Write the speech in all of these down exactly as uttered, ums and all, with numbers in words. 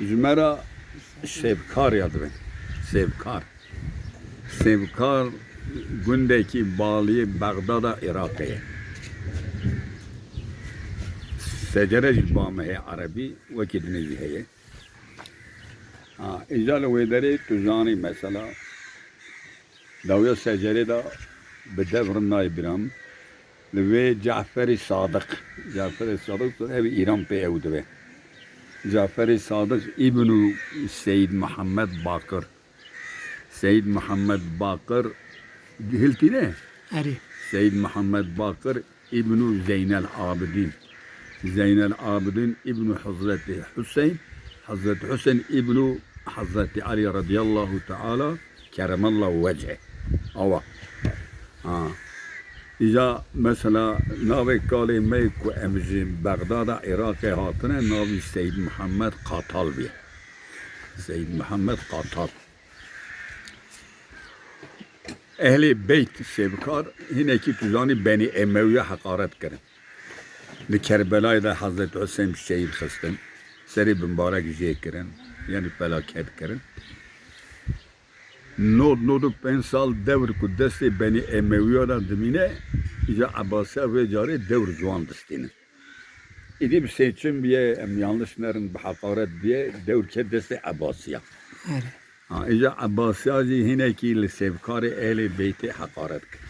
Ji me re Sêvkar ya dibin. Sêvkar. Sêvkar gundekî baliyê Bexdada Iraqê ye. Secere jî ba me heye erebî, wekî dinê jî heye. Ha, îca li wê derê tu zanî mesela, dawiya secerê de bi dev rind nayê bîra min. Li vê Caferî Sadiq. Caferî Sadiq, ev Îran pê ew dibe. Caferî Sadiq îbnû Seyyid Muhammed Baqir. Seyyid Muhammed Baqir, hiltî ne? Erê. Seyyid Muhammed Baqir îbnû Zeynel Abidîn. Zeynel Abidîn îbnû Hazretî Hüseyin. Hazretî Hüseyin îbnû Hazretî Elî radiyallahu teala keremallahu wecihî. Awa. Ha. Îca mesela navê kalê me ku em ji Bexdada Iraqê hatine, navî Seyyid Muhammed Qatal bîye. Seyyid Muhammed Qatal. Ehlê Beyt Sêvkar hinekî tu zanî Benî Emewiya heqaret kirin. Li Kerbelayê de Hezret Husên şehîd xistin. Serê bimbarek jê kirin. Yanî felaket kirin. Nod, nod û pênc sal dewr ku destê Benî Emewiya de dimîne, îca Ebasiya vê carê dewr ji wan distînin. Îdî bi seçim biye, em yanlış nerin, bi heqaret biye, dewr ket destê Ebasiya. Erê. Ha, îca Ebasiya jî hinekî li Sêvkarê ehlê beytê heqaret kir.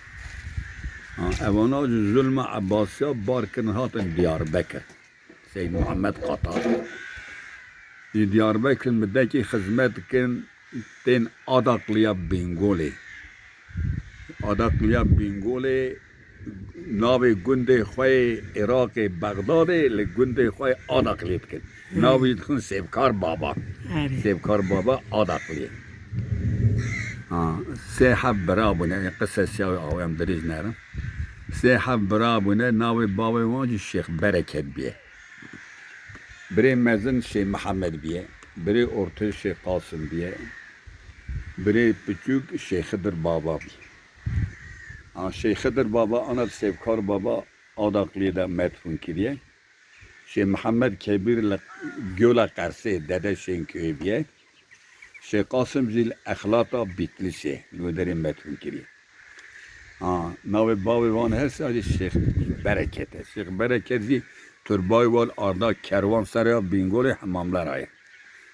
Ha, evana ji zulma Ebasiya bar kirin hatin Diyarbekir. Seyyid Muhammed Qatar. Ji Diyarbekir bi dekî xizmet dikin, tên Adakliya Bingolê. Adakliya Bingolê navê gundê xwe yê Iraqê Bexdadê li gundê xwe yê Adakliyê dikin. Hmm. Navê dixin Sêvkar Baba. Erê. Sêvkar Baba Adakliyê. Ha, sê heb bira bûne, qisesiya wê awe em dirêj nerin. Sê heb bira bûne, navê bavê wan jî Şêx Bereket bûye. Birê mezin Şêx Mihemed bûye, birê ortê Şêx Qasim bûye, birê piçûk Şêx Xidir Baba bûye. Ha, Şêx Xidir Baba ana Sêvkar Baba Adakliyê de medfûn kiriye. Şêx Mihemed Kebîr li Gola Qersê, dede Şênköyê bûye. Şêx Qasim jî li Exlata Bîtlîsê li wê derê medfûn kiriye. Ha, navê bavê wan her sê jî Şêx Bereket e. Şêx Bereket jî turbayê wal arda kerwan ser ya Bingolê Hemamlera ye.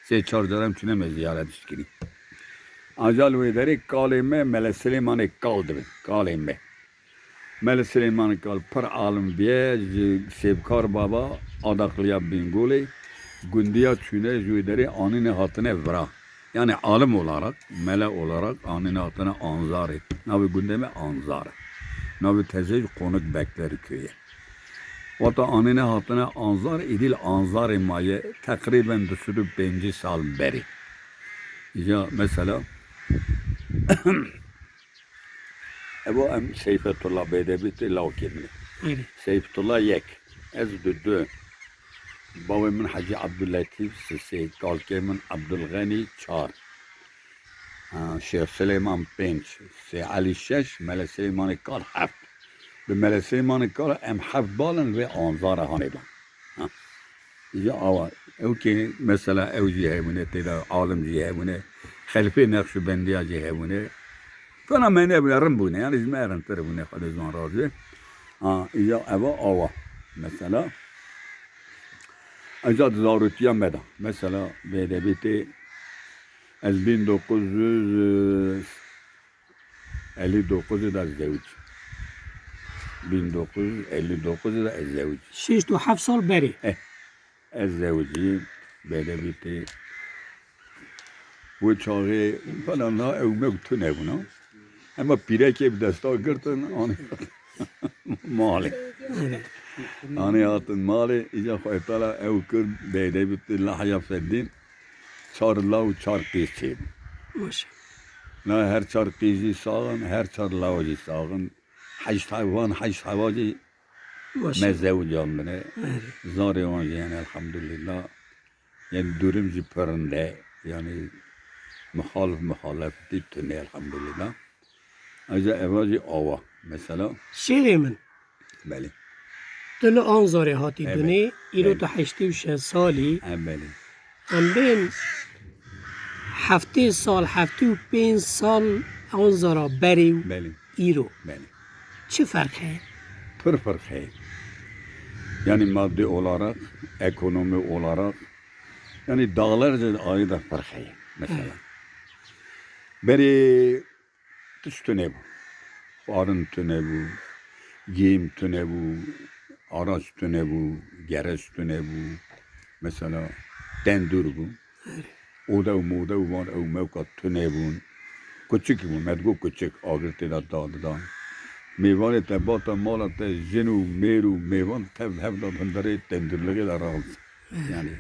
Sê çar caran çûne me ziyaret dişt kirî. Aca li wê derê kalê me Mele Silêmanê Kal dibin. Kalê me. Mele Silêmanê Kal pir alim bûye, ji Sêvkar Baba Adakliya Bingolê gundiya çûne ji wê derê anîne hatine vira. Yani alim olarak, mele olarak anîne hatine Anzarê. Navê gundê me Anzar e. Navê teze jî Qonik Bekleri köyü. Wata anîne hatine Anzar, îdî li Anzarê maye teqrîben du sed û pêncî sal berê. Îca mesela Evo em Seyfetullah Bedewî tê lawkê min e. Erê. Seyfetullah yek. Ez du du. Bavê min Hecî Abdulletîf sisê, kalkê min Abdulxenî çar. Ha, Şêx Silêman pênc, Sê Elî şeş, Mele Silêmanê Kal heft. Bi Mele Silêmanê Kal em heft bal in vê Anzara hanê ban. Ha. Îca awa, ew kê mesela ew jî hebûne, tê de alim jî hebûne, xelfê Neqşbendiya jî hebûne. Fena me nebûne, rind bûne, yani ji me rindtir bûne, Xwedê ji wan razî be. Ha, îca eva awa, mesela. Îca di zarotiya me de, mesela, Bedewî tê, ez bin dokuz yüz, elli dokuz de zewc. Bin dokuz yüz elli dokuz de ez zewc. Şêst û heft sal berê. Eh, ez zewcî, Bedewî tê. Wê çaxê falan na ew me tu nebûna. Hema pîrekê bi desta girtin, anî malê. Anî hatin malê, îca Xwedê Teala ew kir, Bedewî tê Lahya Feddîn. Çar law û çar qîz çêbû. Maşallah. Na her çar qîz jî sax in, her çar law jî sax in. Heşt heywan, heşt heywan jî Maşallah. Me zewcan bine. Erê. Zarê wan jî yani elhamdülillah. Yani durum jî pirinde. Yani muhalif muhalefetî tune elhamdülillah. Ayrıca eva jî awa mesela. Şêxê min. Belê. Tu li Anzarê hatî Evet. Dunê, îro Evet. tu heştê û şeş salî. He, belê. Em bên heftê sal, heftê û pênc sal Anzara berê û Belê, îro belê. Çi ferq heye? Pir ferq heye. Yani maddi olarak, ekonomi olarak, yani dağlarca ayrı da ferq heye mesela. Evet. Berê tişt tune bû. Xwarin tune bû, gêm tune bû, araç tune bû, gereç tune bû. Mesela tendûr bû. Ode û mode û van ew mewka tune bûn. Kuçik bûn, me digot kuçik, agir tê de dadidan. Mêvanê te bata mala te jin û mêr û mêvan tev hev da hundirê tendûrlixê de raxist. Yani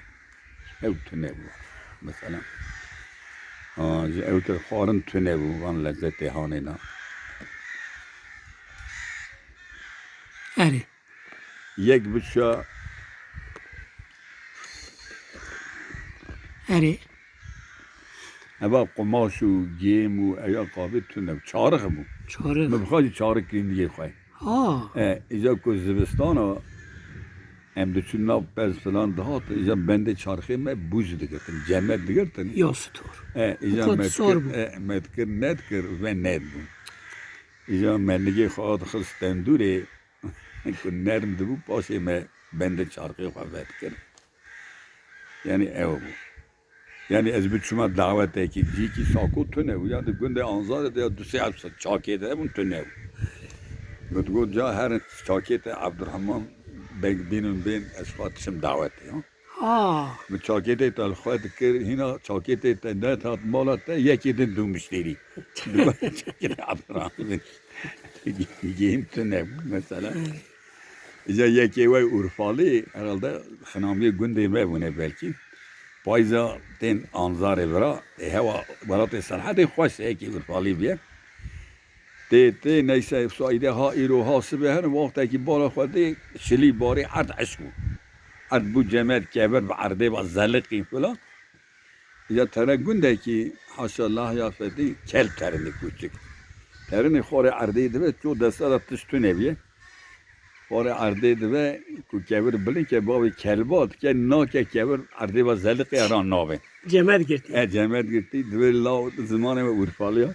ew tune bû. Mesela. Ha, ji ew te xwarin tune bû, van lezzetê hanê na. Erê. Yek biça. Erê. Eva qumaş û gêm û eya qabî tune bû. Çarix bû. Çarix. Min bixwazî çarix kirîn digê xwe. Ha. E, îca ku zivistana em diçûn nav pez filan dihat, îca bendê çarxê me bûz digirtin, cemet digirtin. Ya sitor. E, îca Û me sor dikir, bû. E, me dikir, nedikir, ve nedibû. Îca me nigê xwe dixist tendûrê, ku nerm dibû, paşê me bendê çarxê xwe vedikir. Yani ew bû. Yani ez biçûma dawetekî, cîkî sako tune bû. Ya di gundê Anzarê de ya du sê ev çakê de hebûn tune bû. Min digot ca herin çakê te Abdurrahman Beg bînin bên ez xwe dişim dawetê, ha. Ha. Min çakê te te li xwe dikir, hîna çakê te te net hat mala te, yekê din dû mişterî. Digot çakê te Abdurrahman. Gihîn tune bû mesela. Îca yekê wey Urfalî, herhalde xinamiyê gundê me bûne belkî. Payza tên Anzarê vira, ê hewa welatê Serhedê xweş e, yekê Urfalî bîye. Tê, tê, neyse, saîdê ha îro ha sibê herin, wextekî bala xwe dê şilî barê erd eşk bû. Erd bû cemed, kevir bi erdê ve zeliqî filan. Ya tere gundekî, haşa lahya fetî, kel terinê kûçik. Terinê xwarê erdê dibe, ço desta da tişt tune bîye. Xwarê erdê dibe, ku kevir bilind ke, bavê kelba dike, nake kevir erdê ve zeliqê ra navê. Cemed girtî. E, cemed girtî, divê la zimanê me Urfalî ya.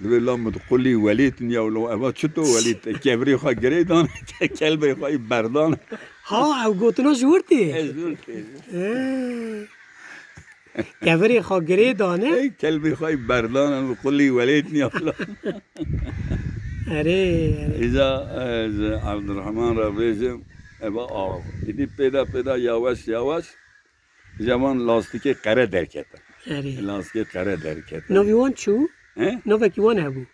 Divê la min qulî welît niya, lo eva çito welît, kevirê xwe girê dan, kelbê xwe berdan. Ha, ew gotina ji wir tê? Ez wir tê. He. Kevirê xwe girê dane. Ey, kelbê xwe berdan, em qulî welêt niya filan. Erê, erê. Îca, e, ji Abdurrahman re bêjim, eva av. Îdî pêda pêda yawaş yawaş, ji van lastikê qere derketin. Erê. Lastikê qere derketin. Navî wan çi bû? He? Navekî wan hebû.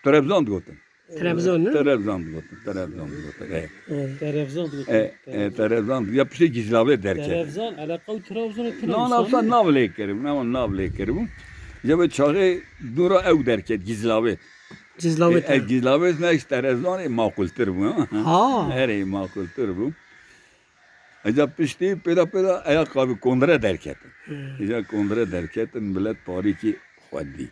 Trabzon digotin. Trabzon, ne? Trabzon digotin, Trabzon digotin, e. E. Terevzan digotin. E, e, Trabzon. Ya piştê Gizlavê derket. Terevzan, eleqa û Trabzonê tune. Na, na, wisa nav lê kiribû, na, nav lê kiribû. Ya be çaxê dora ew derket, Gizlavê. Gizlavê. E, e, Gizlavê ne işte Trabzon, e, maqultir bû, ha? Ha. Erê, maqultir bû. Îca piştî pêda pêda eya qabî kondire derketin. Hmm. Îca kondire derketin, milet tarîkî xwedî.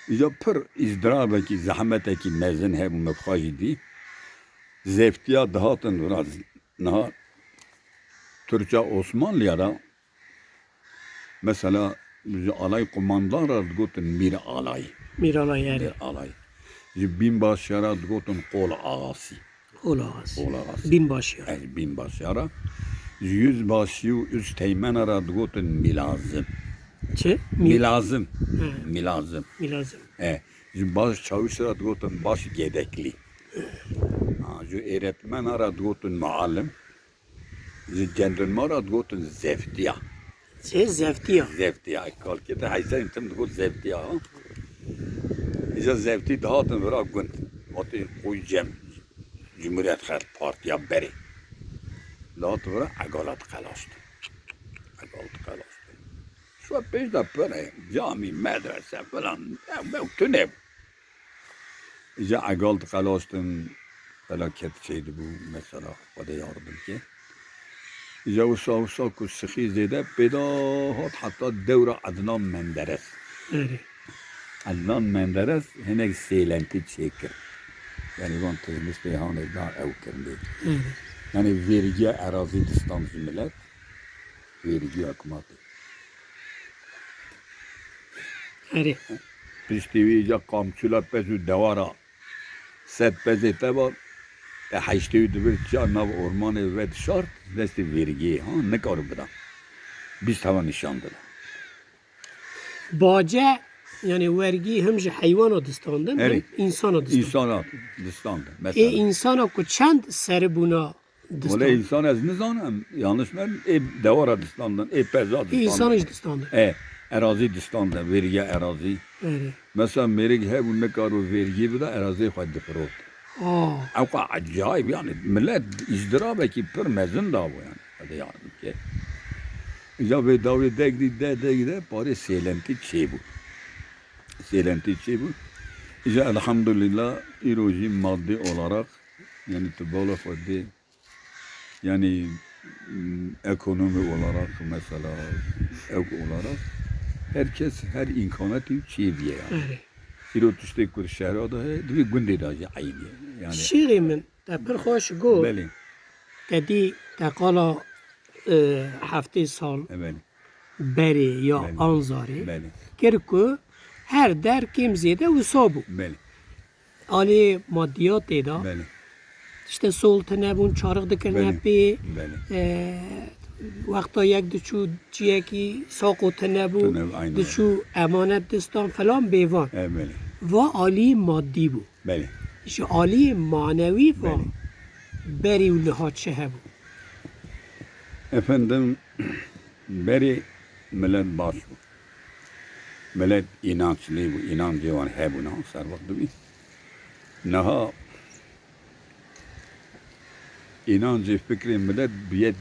Îca pir îzdirabekî, zehmetekî mezin hebû, me bi xwe jî dî. Zeftiya dihatin vira, niha Tirka Osmanliya da Mesela, ji alay qumandan re digotin mîr alay. Mîr alay, erê. Mîr alay. Ji bînbaşiya re digotin qol ağası. Qol ağası. Qol ağası. Bînbaşiya. Ez bînbaşiya re. Ji yüzbaşı û üsteğmena re digotin milazim. Çi? Mî- Milazim. He. Milazim. Milazim. E, ji baş çawiş re digotin baş gedekli. Ha, ji êretmena re digotin muallim. Ji cendirma re digotin zeftiya. Çi? Zeftiya. Zeftiya. Kalkê te heysenî tim digot zeftiya, ha. Îca zevtî dihatin vira gund. Hatî qoy cem. Cumhuriyet Xelk Partiya berê. Dihatin vira egala diqelaştin. Egal diqelaştin. Şuwa pêş de pir e. Camî, medrese filan. Ew, ew tune bû. Îca egal diqelaştin, felaket çêdibû, mesela, Xwedê yardim ke. Îca wisa, wisa ku sixî zêde pêda hat heta dewra Ednan Menderes. Erê. Ednan Menderes hinek sêlentî çêkir. Yani van tizmistê hanê da ew kirindê. Erê. Yani vergiya erazî distan ji milet. Vêrgiya kumatê. Erê. Piştî wî îca qamçûla pez û dewara sed pezê te ba, te heştê wî dibir çiya nav ormanê ve dişart, destê vêrgiyê, ha, nikar bida. Bîst heva nîşan dida. Bace, yani wergî him ji heywana distandin, Erê. him însana distandin. Însana distandin, Ê mesela. Însana ku çend seribûna Wele distan. Însan ez nizanim, yanlış ben, ê dewara distandin, ê peza Ê distandin. Însan jî distandin. E, erazî distandin, vergiya erazî. Erê. Mesela mêrik hebû nikaro vergî bida, erazî xwe difirot. Aa. Ew ka acayip yani, millet îzdirabekî pir mezin dabû yani. Hadi yani ke. Îca vê dawê degdî de, degdî de, parê sêlentî çêbû. Sêlentî çêbû. Îca elhamdülillah, îro jî maddi olarak, yani tu bala xwe dê, yani, m, ekonomi olarak, mesela, ew olarak, herkes her îmkanetî çêbûye yani. Erê. Îro tiştê ku di şehra de heye, di vê gundê de jî eynî ye. Yani, Şêxê min, te pir xweş got. Belê. Te dî te qala, e, heftê sal E, belê. berê ya Belê. Anzarê Belê. kir ku her der kêm zêde wisa bû. Belê. Alî madiyatê de Belê. işte sol tune bûn, çarix dikirine Belê. pê, Belê. e, wexta yek diçû ciyekî saqo tune bû, Tune bû, aynen. diçû emanet distan falan bêvan. E, belê. Va alî madî bû. Belê. Ji alî manewî va Belê. berî û niha çi hebû? Efendim, berê milet baş bû. Milet înançlî bû, înancê wan hebûna, serwext dibî. Niha înancê fikrê milet bûye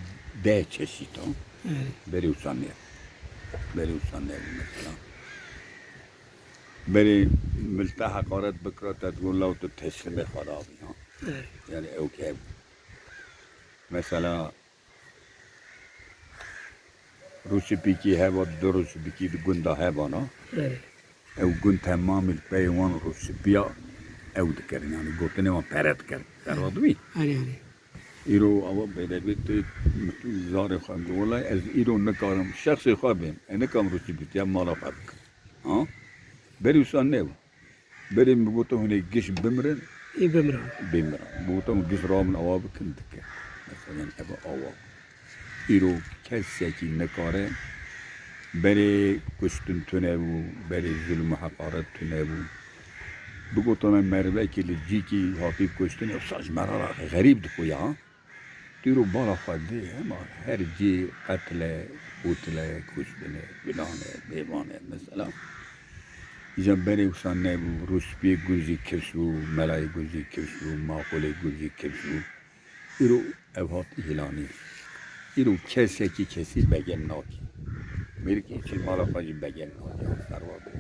deh çeşît a. Evet. Berê wisa ne. Berê wisa ne mesela. Berê milte heqaret bikira te digot law tu teslîmê xwe dabî, ha. Evet. Yani ew ki hebû. Mesela Rûspîkî heba, du rûspîkî di gunda hebana. Evet. Ew gund temamî li peyê wan rûspîya ew dikirin, yani gotinê wan pere dikirin. Serva dibî? Erê, erê. Îro ewa bêdebê tu, tu zarê xwe bi welay, ez îro nikarim şexsê xwe bêm. Ez nikarim rûspîtiya mala xwe bikim. Ha? Berî wisa nebû. Berê min gotin hûn ê giş bimirin. Ê bimirin. Bimirin. Gotin giş rabin awa bikin dike. Mesela ev awa. Îro kesekî nikare berê kuştin tune bû, berê zulm û heqaret tune bû. Bigotana merivekî li cîkî hatî kuştin, ew saç merara xerîb dixuya. Tîr û bala xwe dê, hema her cî qetle, qutile, kuştine, filan e, bêvan e, mesela. Îca berê wisa nebû, rûspiyê gun jî kifş bû, melayê gun jî kifş bû, maqulê gun jî kifş bû. Îro ev hatî hîlanî. Îro kesekî kesî begel nakî. Mêrikê çî mala xwe jî begel nakî. Serwa bû.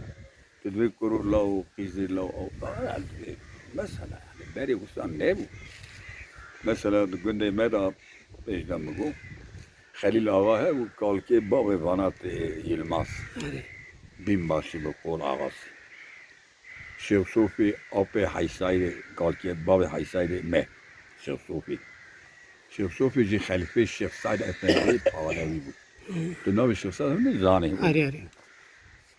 Tu divê kuro law û qîzê law ew, mesela, yani, berê wisa nebû. Mesela, di gundê me de, pêş de min got, Xelîl Axa hebû, kalkê bavê Vanatê Yilmaz. Erê. Bînbaşî bi Qol Axasî. Şêx Sofî apê Heysayrê, kalkê bavê Heysayrê me. Şêx Sofî. Şêx Sofî jî xelîfê Şêx Seîd Efendî Pahlewî bû. Tu navê Şêx Seîd Efendî zanî. Erê, erê.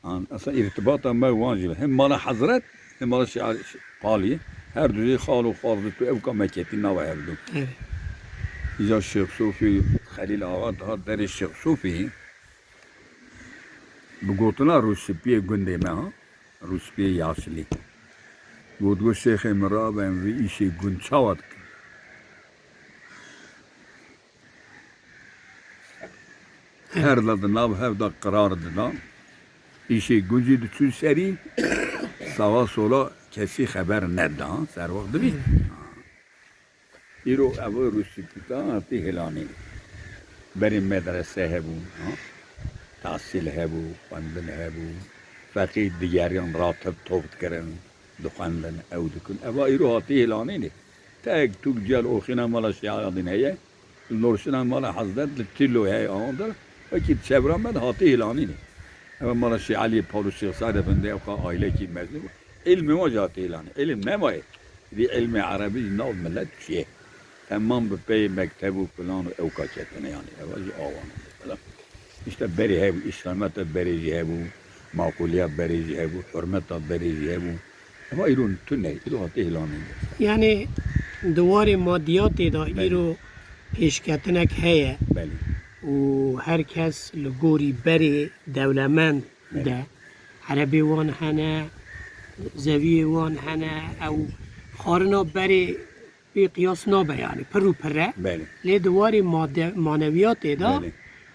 An, esa îrtibata me wan jî, hem mala Hezret, hem mala Şia-, Qalî, her du jî xal û xal tu ew ka me ketî nava hevdu. Evet. Îca Şêx Sofî, Xelîl Axa dihat derê Şêx Sofî, bi gotina Rûspiyê gundê me, ha, Rûspiyê Yaşlî. Got, got, Şêxê min rabe, em vê îşê gund çawa dikin? Her de di nav hev de qirar dida. Îşê gund jî diçû serî, sawa sola kesî xeber neda. Serwext dibî. Îro ev rûspîta hatî hêlanîn. Berê medrese hebû, ha? Tahsîl hebû, xwendin hebû. Feqî digeriyan ratib top dikirin, dixwendin, ew dikin. Eva îro hatî hêlanînê. Tek tûk cel oxîna mala Şêx Alîdîn heye, norşina mala Hezret li Tîlo heye awandir, wekî çevra me de hatî hîlanînê. Eva mala Şêx Elî Pawlo Şêx Seîd Efendî ew ka aîlekî mezin bû. Îlmê wan jî hatî hîlanî. Îlim nemaye. Vî îlmê erebî jî nav milet çûye. Temam bi peyê mekteb û filan û ewka ketine yani. Eva jî awan e mesela. Îşte berê hebû, îslameta berê jî hebû, maqûliya berê jî hebû, hurmeta berê jî hebû. Ema îro tune, îro hate hêlanê. Yani di warê madiyatê de Belê. îro pêşketinek heye Belê. û her kes li gorî berê dewlemend Belê. de. Erebê wan hene, zeviyê wan hene, ew xwarina berê pê qiyas nabe, yani pir û pir e. Belê. Lê di warê made-, manewiyatê de Belê.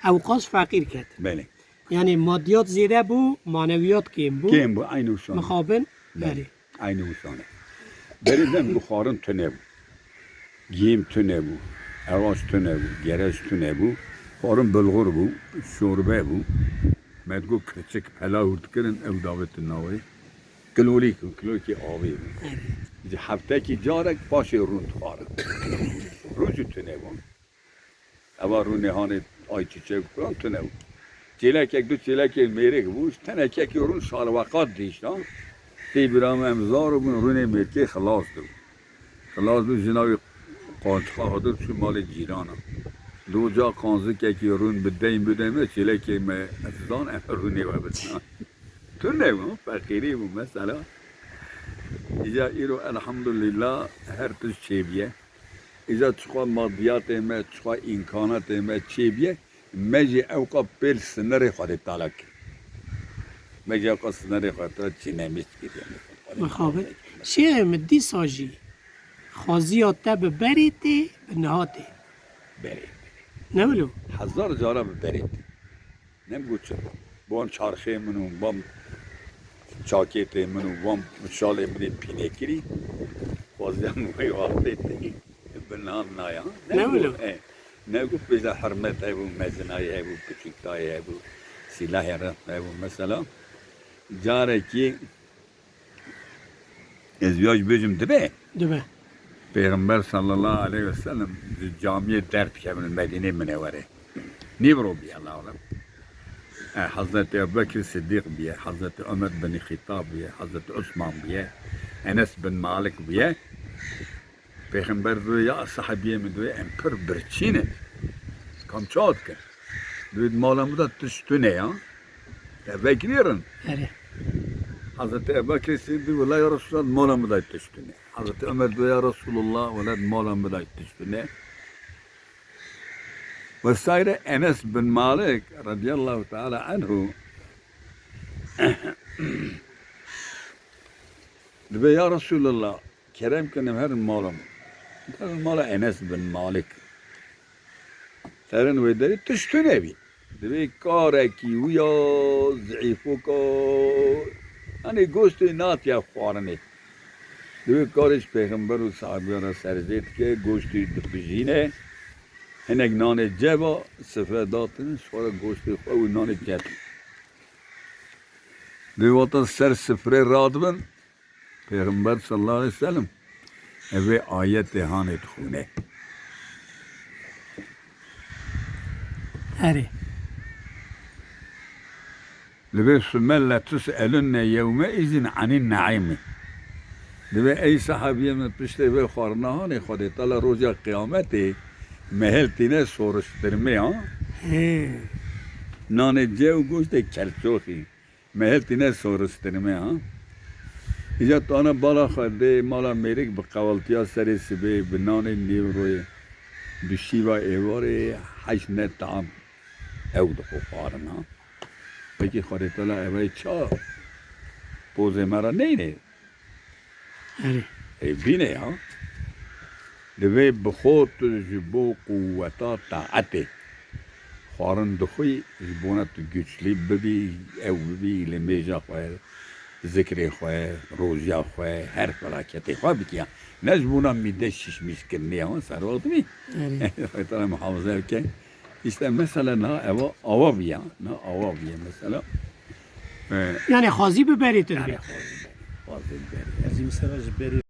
ew qas feqîr ket. Belê. Yani madiyat zêde bû, manewiyat kêm bû. Kêm bû, eynî wisa ne. Mixabin, Belê. berê. Eynî wisa ne. Berê dem ku xwarin tune bû. Gêm tune bû. Ewaş tune bû. Gerez tune bû. Xwarin bilxur bû. Şorbe bû. Me digot kirçik pela hûr dikirin, ew davêtin navê. Kilolîk û kilolîkê avê bû. Evet. Ji heftekî carek paşê rûn dixwarin. Rûn jî tune bûn. Eva rûnê hanê ayçiçek filan tune bû. Çêlekek, du çêlekê mêrik bû, tenekekî rûn şalweqat dîştan. Tê bira me em zar bûn, rûnê mêrkê xilas dibû. Xilas dû jina wî qançxa hadir çû malê cîrana. Dû ca qanzikekî rûn bi deyn bideme, çêlekê me ez zan em rûnê we bidin. Tune bû, feqîrî bû mesela. Îca îro elhamdulillah her tişt çêbûye. Îca çiqa madiyatê me, çiqa îmkanatê me çêbûye. Me jî ewqa pêl sinerê Xwedê Teala kir. Me jî ewqa sinerê Xwedê Teala çinemîş kiriye. Mixabin. Şêxê min dîsa jî xwaziya te bi berê tê, bi niha tê. Berê. Ne wilo? Hezar cara bi berê tê. Ne got çi? Ban çarxê min û ban çakêtê min û ban şalê min ê pînekirî. Xwaziya min wê wextê tê. Bi nan naya. Ne Ne got, wilo? e, ne got bêje hurmet hebû, mezinayî hebû, piçûktayî hebû, sîlahê rehn hebû. Mesela, carekî ez viya jî bêjim dibe. Dibe. Pêxember sallallahu aleyhi ve sellem ji camiyê derdikevin Medînê Minewerê. Nîvro bûye, Allahu alem. E, Hezretî Ebubekir Siddîq bûye, Hezretî Ömer bin Xîtab bûye, Hezretî Osman bûye, Enes bin Malik bûye. Pêxember dû ya sahabiyê min dû em pir birçî ne. Kam çawa dikin? Dû mala min de tişt tune ya. Te vekirîrin. Erê. Hazreti Ebu Bekir Siddiq wela ya Resulullah mala min de tişt tune. Hazreti Ömer dû ya Resulullah wela mala min de tişt tune. Vesaire Enes bin Malik radiyallahu teala anhu dibe ya Resulullah kerem kinim herin mala min. Herin mala Enes bin Malik. Herin wê derê tişt tune bî. Divê karekî wî ya zîîfoka, yanî goştê natiya xwarinê. Divê karê ji pêxember û sahabiyan re serzê dike, goştê dipijîne. Hinek nanê ceva, sifre datin, ji xwe re goştê xwe û nanê ketin. Divê wata ser sifrê radibin, Pêxember sallallahu aleyhi ve sellem evê ayetê hanê dixwîne. Erê. Divê summe letus'elunne yewme izin anin naimi. Divê ey sahabiyê min piştê vê xwarina hanê Xwedê Teala roja qiyametê mehel tîne soruştirmê ha. He. Nanê cê û goştê kelçoxî. Mehel tîne soruştirmê ha. Îca tu ana bala xwe dê mala mêrik bi qewaltiya serê sibê, bi nanê nîvroyê, bi şîva êvarê heşt ne tam ew dixwe xwarin ha. Pekî Xwedê Teala evey ça pozê me re neyne? Erê. Ê bîne ya. Divê bi xwe tu ji bo quweta taetê xwarin dixwî, ji bona tu güçlî bibî, ew bibî, li mêja xwe, zikrê xwe, rojiya xwe, her felaketê xwe bikî ya. Ne ji bona mîde şişmîşkirinê ya, ser wextî bî. Erê. Xwedê Teala muhafaza bike. Îşte mesele niha eva awa bûye, niha awa bûye mesela. E, Yani xwazî bi berê tu yani dibê. Xwazî bi berê, xwazî bi berê. Ez mesela ji berê